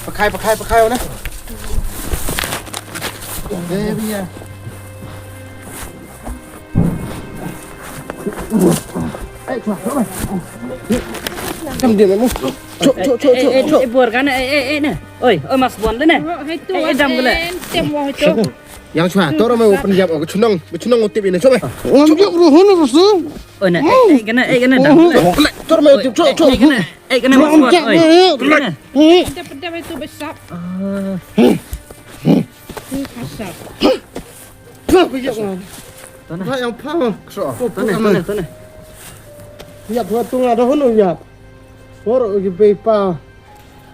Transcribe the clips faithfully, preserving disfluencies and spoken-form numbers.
Pakai, pakai, pakai, mana? Eh, biar. Eh, cuba, cuba. Kam dia, Memu. Cok, cok, cok, cok, cok. Eh, buar kan, eh, eh, eh, nah. Oi, oi, Mas Bon, le, nah. Hai tu, eh, dam gele. Tem wah tu. Yang cuba, tor mai open jam, oh, cunong, cunong utip ini, cuba. Ngam jok ruhun, rusun. Oi, nah, eh, eh, kena, eh, kena, dam gele. Tor mai utip, cok, cok. Eh, kena. Eh, kena masuk, oi. Kena. Pedam, pedam itu besar. Ah. Ini kasar. Tuh, yang pha. Tuh, nah. Tuh, nah, tuh, nah. Ya, pha tu ada hono ya. Por gi pe pa.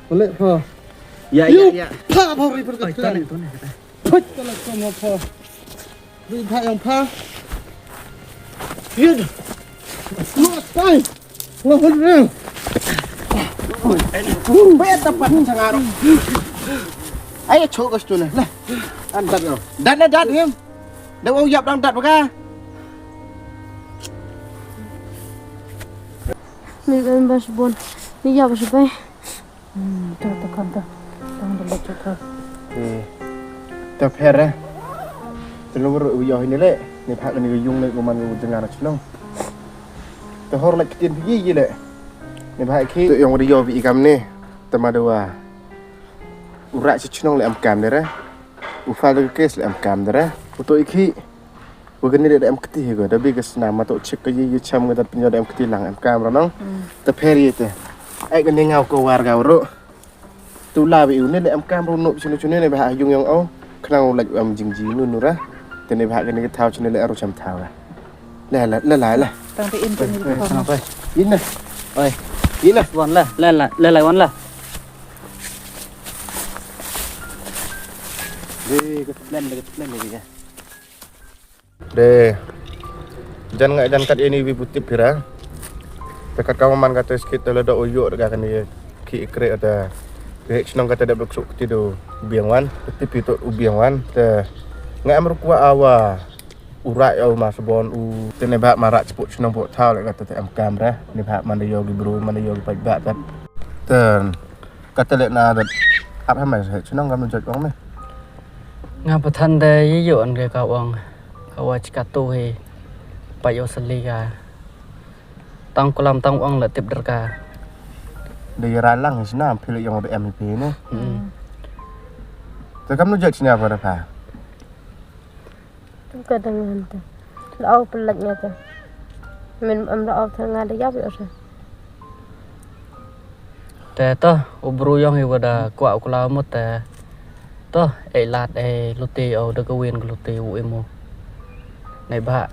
Boleh pha. Ya, ya, ya. Pha, pha, pha, pha. Oi, tuh, nah, tuh, nah. Put, kalau kamu apa? Beri bhak yang pha. Yud. Mak, tai. Wah, bener. Weh, tempat sangarok. Ayo, cok ke situ, nah. Lah. An dat kau. Dat, nah, dat, ngim. Dah, wau, yap, dang dat, baka. Ni kan bas bon. Ni yap, bas bai. Hmm, to, to, kan, to. Tang, to, to, to. Eh, to pher, eh. Te lum ruh u ïoh ine leh. Ni phah kane ka ïung leh, kuman u jngar shnong. Te hor leh ktien phi ïa leh. Ni phah ki. To ïong u da ïoh phi i kam ne. Te ma da wa. U rah sha shnong leh em kam de re. U file da ka case leh em kam de re. U to i ki. Wa kane da em kti hi ko, da bi ka snam ma to chik ka yi yi cham ka dat pynjot da em kti lang em kam ra nong. Mm. Ta pher yi te. Ai kane ngaw ko war ga ro. Tu la bi u ne da em kam ro no chune chune ne ba ha yung yong au. Khnang u laj u em jing ji nu nu ra. Te ne ba ha kane ka thaw chune le aru cham thaw ra. La la la la la. Tang te in te ni ko. Ina. Oi. Ina. Wan la la la la la wan la. De ka plan de ka plan de ka. De. Jan nga jan kat ini wi putip pira. Te kat ka man kata skit te lada oyo de ka kani ki ikre ata. Ke chnong kata de blok suk ti do biang wan, ti pi to u biang wan te nga em rukwa awa urai au mas bon u te ne ba marak chepuk chnong pok thau le kata te em kam re. Ne ba man de yo gi bru, man de yo gi paj ba kat. Te kata le na de ap ha mai chnong kam jot ong me. Nga pathan de yi yo an ke ka ong. Ka wa chika tu hi. Pa yo sali ka. Tang kulam tang ong la tip der ka. De yi ra lang hi sna phi le yong de M P ne. Hmm. Te kam nu jot sna pa da pha. Tu ka dang han te. La au pelat nga te. Min am la au te nga de yap yo sa. Te to, u bru yong i wa da kwah u kla mut te. To, e lad e luti o da ka win ka luti u imu. Nei ba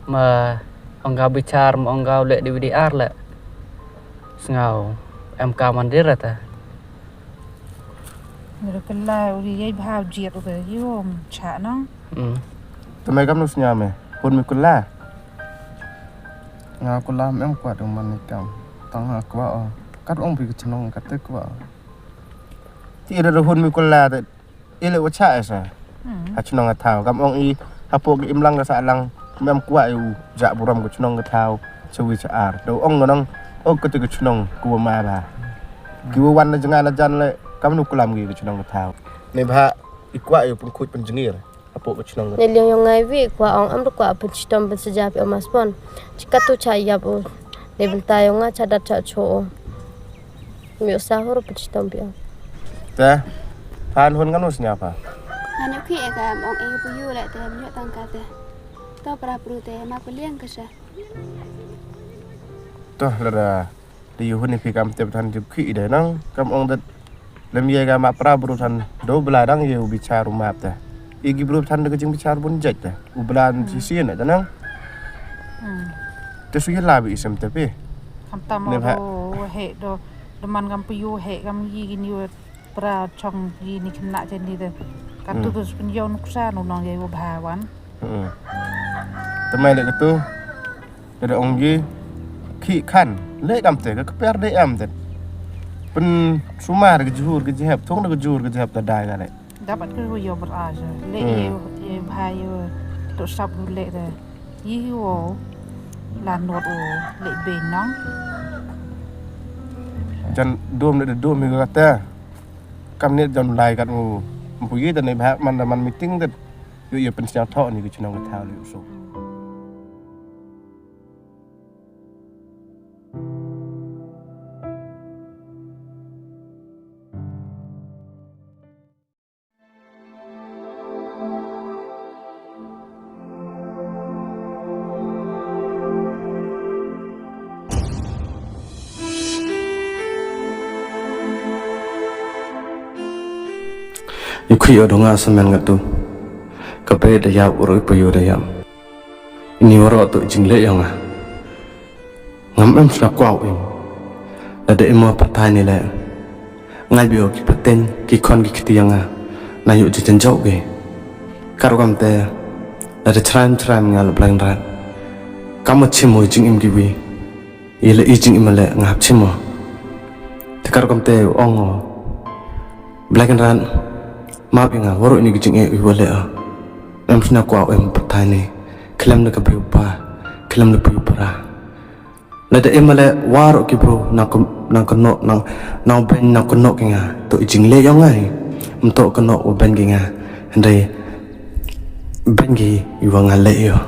ma ong ka bichar ma ong ka le D V D R le. Sngau em ka mandir ta. Ngi da kylla u ri yei bha u jied u ka yom cha nong. Hmm. Te me kam nu sñiaw me. Hun mi kylla. Nga kylla me em kwah dong man ni kam. Tang ha kwah o. Kat ong bi ka chnong kat te kwah o. Ti da hun mi kylla te. Ile wa cha esa. Hmm. Ha chnong ha thaw kam ong i hapoh ki imlang ka sahlang. Me em kwah u ja burom ka chnong ka thaw. Chawi cha ar. Da ong nong. Ong ka te ka chnong ku wa ma ba. Ki wa wan na jngai na jan le. Kam nu klam ki ka chnong ka thaw. Ne ba i kwah u pynkhut pynjngir. Hapoh ka chnong. Ne liang yong ngai wi kwah ong am kwah pynchitom pynsaja phi o mas pon. Chika tu cha yap u. Ne bynta yong nga cha dat cha cho u. Mi u sahur pynchitom phi o. Te. Phan hun ngam nu sñiaw pha. Ngan yu khi e ka am ong e pu yu le te mi tang ka te. To pra pru te ma ku liang ka sa. To lada. Te yu hun i phi kam tep than jip khi i de nang kam ong dat. Lem ye ga ma pra bru than do bla dang ye u bichar u map te. I gi bru than de ka jing bichar bun jait te. U bla chi sien te nang. Hmm. Te su ye la bi isem te pi. Kam tam ne o bha. Do he do do man kam pu yu he kam yi gi ni pra chong yi ni khynnah chen ni te. Ka tu tu spin yo nuksa nu nong ye u bha wan. Hmm. Te mai le ka tu. Te da ong ji ki khan le kam te ka kper de am te. Pyn sumar ka jhur ka jhep thung ka jhur ka jhep ta dai ka le. Dapat ka yo ber a je. Le ye ye bha ye to sap le de. Yi wo la not o le be nong. Jan dum de dum hi kata. Kam ne jan lai kat mu. Mpu yi da ne bha man da man meeting de. Yu ya pen siang thok ni ki chnong ka thau li usuk. Ïa khie ïa u dong nga samen nga tu. Ka bei da ïap, u roi pa ïu da ïap. Ini waroh tu jingleh ïa nga. Ngam em sna kwah u im. Lada im ma pathai ni leh. Ngai bio ki pateng ki khon ki kti ïa nga. Na yu ji jen jauh ge. Kar kam te. Lada chraim chraim nga la blang rat. Kam ma chim mo jingim ki wi. Ila i jingim leh nga hap chim mo. Te kar kam te ong o. Blang rat. Map ïa nga waroh ini ki jingeh wi wa leh o. Em sna kwah u im pathai ni. Khlem da ka biu pa. Khlem da biu para. Lada im leh waroh ki bru nang ka nang ka nok nang nang ben nang ka nok ki nga. To i jingleh ïa nga hi. Em to ka nok wa ben ki nga. Hynrei ben ki i wa nga leh ïa.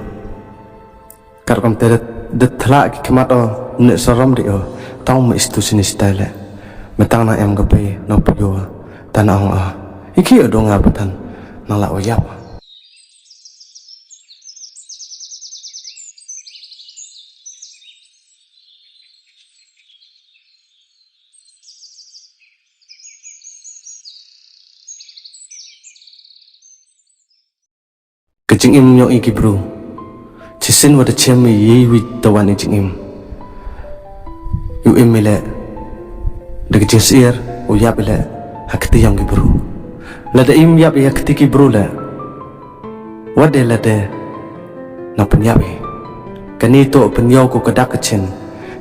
Kar kam te da thla ki khmat o ne saram ri o. Tang ma istu sini stai leh. Metang na em ka bei nang pu ïa. Tan ong o. Iki o dong nga batan. Nang la wa ïap. Ka jingim yong i ki bru. Chisien wa da chem i yi wi da wan i jingim. Yu im i leh. Da ka jingsyier u ïap i leh. Ha kti yong ki bru. Lada im ïap i ha kti ki bru leh. Wat de lade na pynïap hi. Kani to pynïaw ko ka dak ka chin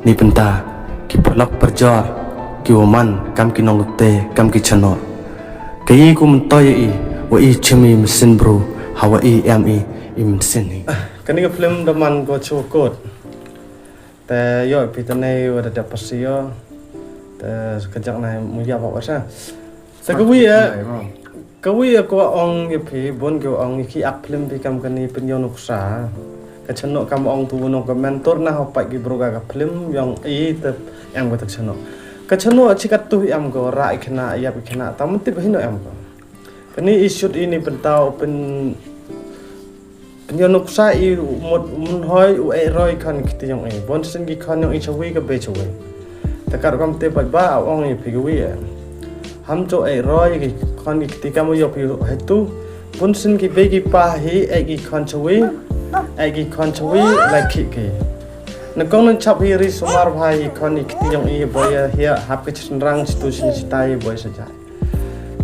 ni pynta ki pyrlok pyrjor ki wa man kam ki nongte kam ki chanor. Ka yi ko myntoi i wa i chim i mynsiem bru ha wa i em i i mynsiem hi. Kani ka film da man ko chukot. Te ïoh phi te nei wa da dep pasi ïoh. Te ka jak nai mu ïa ba wa sa. Te ka wi eh. Ka wi eh ko ong ïa phi bun ko ong ïa ki ak film phi kam kani pynïoh nuksa. Ka chano kam ong tu nong ka mentor na ho pai ki bru ka film yong i te em ko te chano. Ka chano chi ka tu em ko ra i khna ïap i khna ta mun tip hi no em ko. Kani i shoot i ni pynta u pyn Pynïoh nuksa i u mut mynhoi u ei roi khon kti yong i. Bon sien ki khon yong i chawi ka bei chawi. Te kar kam te pat ba a ong i phi ka wi eh. Ham cho ei roi ki khon ki kti kam yo phi hai tu. Bon sien ki bei ki pa hi ei ki khon chawi. Ei ki khon chawi lai ki ki. Na kong nan chap hi ri sumar bha i khon ki kti yong i boi ya hia hap ki chnrang situ sin sitai boi saja.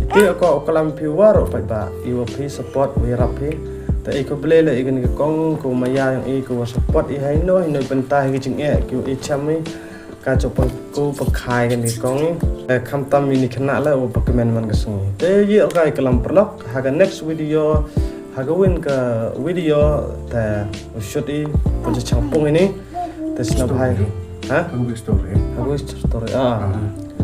Iti ko u klam phi waroh pat ba i wa phi support wi rap phi. Te i ko ble le i kani ka kong ko maya yong i ko wa support i hai no hi no bynta hi jing e ki i cham i ka cho pa ko pa khai kani kong i. Te kham tam i ni khana le u pa kmen man ka sngi. Te i o ka i klam pyrlok ha ka next video ha ka win ka video te u shoot i pun chang pung ini. Te sna bhai. Ha? Hagwi story. Hagwi story. Ah.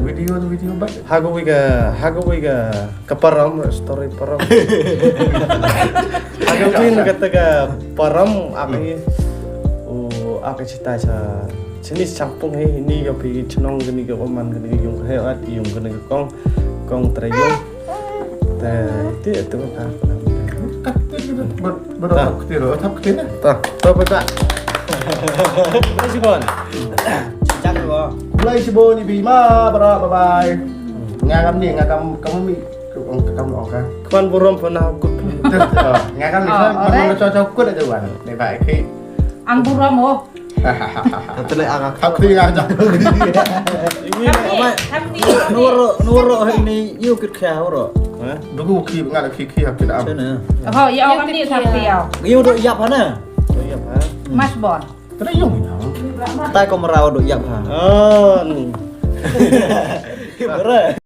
Video video ba. Hagwi ga hagwi ga ka param story param. Hagwi na kata ka param aki. O aki chita cha. Chini changpung hi ni ga pi chnong ni ga oman ni yung he at yung ni kong kong trayung. Te te tu ka. Kat tu ba ba thap kti ro thap kti na. Ta ta ba ta. Ba si kon. Chak ro. Blai si bo ni bi ma bara bye bye. Nga kam ni nga kam kam mi kam kam ong ka. Kwan burom pa na kut. Nga kam ni sa ma ma cho cho kut aja wan. Ni ba ki. Ang burom oh. Tele ang. Aku yang ajak. Ini apa? Nuro nuro ini you kit kya uro. Dugu ki ngal ki ki hap kit am. Sana. Oh ya orang ni sap dia. You do yap hana. Mas bon. Kena yung. Tai ko merau do yap ha. Oh ni. Kira.